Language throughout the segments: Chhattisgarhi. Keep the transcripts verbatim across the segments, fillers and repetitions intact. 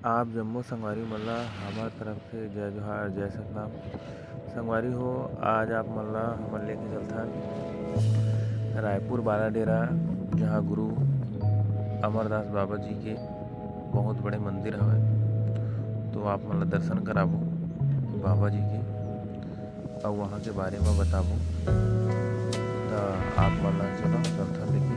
आप जम्मो संगवारी मन ला हमर तरफ से जय जोहार, जय सतनाम। संगवारी हो, आज आप मन ला हमन लेके चलथन रायपुर बालाडेरा, जहाँ गुरु अमरदास बाबा जी के बहुत बड़े मंदिर हवय। तो आप मन ला दर्शन कराबो बाबा जी के। अउ वहाँ के बारे म बताबो। त आप मन ला चलो चलथन देखी।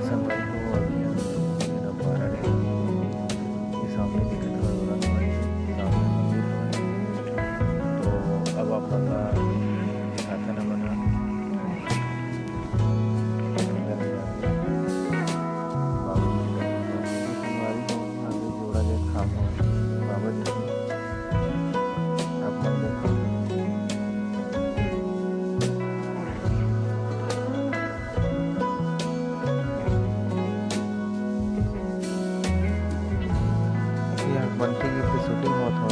संगवारी हो, अभी हम बारा डैम के सामने देखत हन, ओला सामने मंदिर हवय। तो अब आप मन ला दिखाथन हमन ह। संगवारी हो, आगे जोड़ा ले खाम हो, बाबा जी। आप मन देखो। ये बंटी जी के shooting होत हो।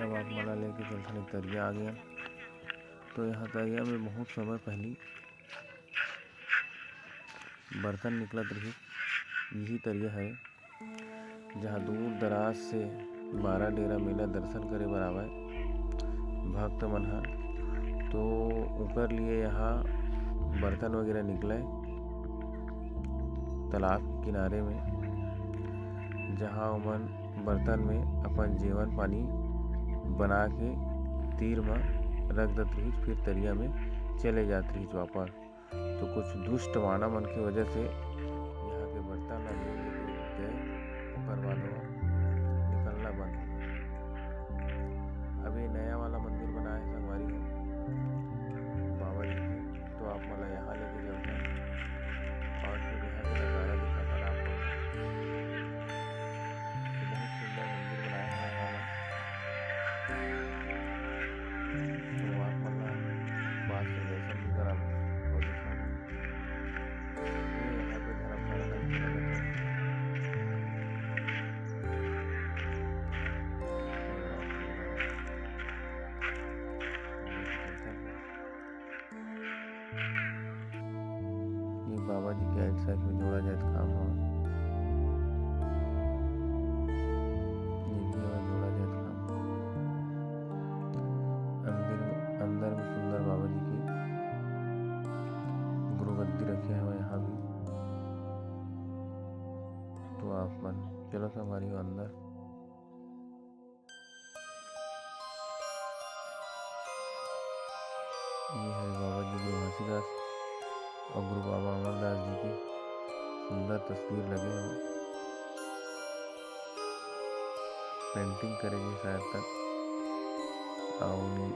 अब आप मन ला लेके चलथन एक तरिया आगे। तो यहाँ तरिया में बहुत समय पहली बर्तन निकलत रहिस। यही तरिया हरे, जहाँ दूर दराज से बारा डेरा मेला दर्शन करे बर आवय भक्त मन ह। तो ओकर लिए यहाँ बर्तन वगैरह निकलय तालाब के किनारे में, जहाँ ओमन बर्तन में अपन जेवन पानी बना के तीर म रख देत रहिस, फिर तरिया में चले जात रहिस वापस। तो कुछ दुष्ट वाना मन के वजह से यहाँ के बर्तन ला ले लेके गए, ओकर बाद वो निकलना बंद हो गया। अब ये नया वाला मंदिर बना है संगवारी हो बाबा जी के, तो आप मन ला यहाँ लेके चलते हैं और फिर यहाँ के नज़ारा दिखाता आप मन ला। चलो संगवारी हो अंदर। ये हरे बाबा जी गुरु घासीदास और गुरु बाबा अमरदास जी की सुंदर तस्वीर लगे हुए, पेंटिंग करे गे शायद तक। और उन्हें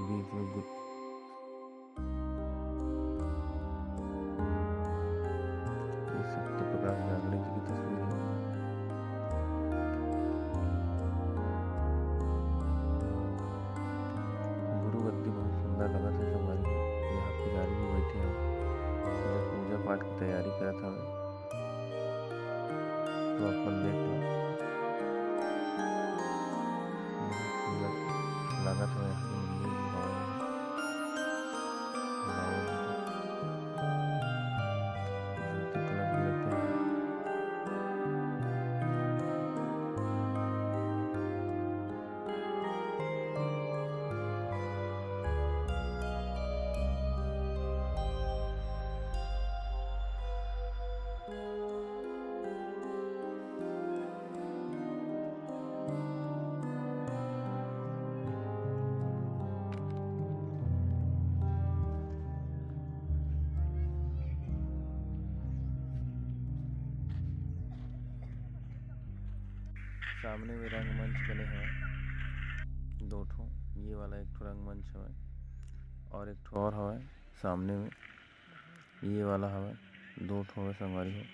बीच में गुरु ये सत्य प्रकाश जांगड़े जी की तस्वीर है। गुरु गद्दी बहुत सुंदर लगत हे संगवारी। यहाँ पुजारी भी बैठे हैं, जो पूजा पाठ की तैयारी करत हवे। तो अपन देख लो, बहुत सुंदर लगत हवे यहाँ के मंदिर में। सामने में रंगमंच बने हवय, दो ठो, ये वाला एक ठो रंगमंच हवय और एक ठो और हवय सामने में, ये वाला हवय, दो ठो हवय संगवारी हो।